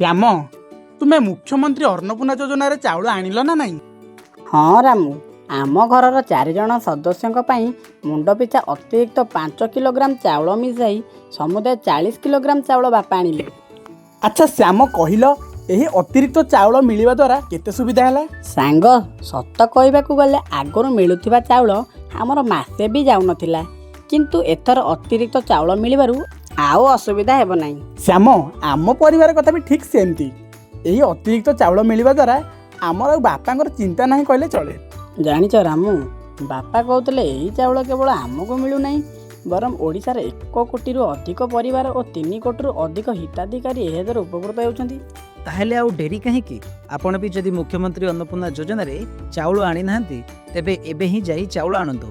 ଶ୍ୟାମ, ତୁମେ ମୁଖ୍ୟମନ୍ତ୍ରୀ ଅନ୍ନପୂର୍ଣ୍ଣା ଯୋଜନାରେ ଚାଉଳ ଆଣିଲ ନା ନାହିଁ? ହଁ ରାମୁ, ଆମ ଘରର ଚାରିଜଣ ସଦସ୍ୟଙ୍କ ପାଇଁ ମୁଣ୍ଡ ପିଛା ଅତିରିକ୍ତ 5 କିଲୋଗ୍ରାମ ଚାଉଳ ମିଶାଇ ସମୁଦାୟ 40 କିଲୋଗ୍ରାମ ଚାଉଳ ବାପା ଆଣିଲେ। ଆଚ୍ଛା ଶ୍ୟାମ, କହିଲ, ଏହି ଅତିରିକ୍ତ ଚାଉଳ ମିଳିବା ଦ୍ୱାରା କେତେ ସୁବିଧା ହେଲା? ସାଙ୍ଗ, ସତ କହିବାକୁ ଗଲେ ଆଗରୁ ମିଳୁଥିବା ଚାଉଳ ଆମର ମାସେ ବି ଯାଉନଥିଲା। କିନ୍ତୁ ଏଥର ଅତିରିକ୍ତ ଚାଉଳ ମିଳିବାରୁ ଆଉ ଅସୁବିଧା ହେବ ନାହିଁ। ଶ୍ୟାମ, ଆମ ପରିବାର କଥା ବି ଠିକ୍ ସେମିତି। ଏହି ଅତିରିକ୍ତ ଚାଉଳ ମିଳିବା ଦ୍ୱାରା ଆମର ଆଉ ବାପାଙ୍କର ଚିନ୍ତା ନାହିଁ କହିଲେ ଚଳେ। ଜାଣିଛ ରାମୁ, ବାପା କହୁଥିଲେ ଏହି ଚାଉଳ କେବଳ ଆମକୁ ମିଳୁନାହିଁ, ବରଂ ଓଡ଼ିଶାର 1 କୋଟିରୁ ଅଧିକ ପରିବାର ଓ 3 କୋଟିରୁ ଅଧିକ ହିତାଧିକାରୀ ଏହା ଦ୍ୱାରା ଉପକୃତ ହେଉଛନ୍ତି। ତାହେଲେ ଆଉ ଡେରି କାହିଁକି? ଆପଣ ବି ଯଦି ମୁଖ୍ୟମନ୍ତ୍ରୀ ଅନ୍ନପୂର୍ଣ୍ଣା ଯୋଜନାରେ ଚାଉଳ ଆଣିନାହାନ୍ତି, ତେବେ ଏବେ ହିଁ ଯାଇ ଚାଉଳ ଆଣନ୍ତୁ।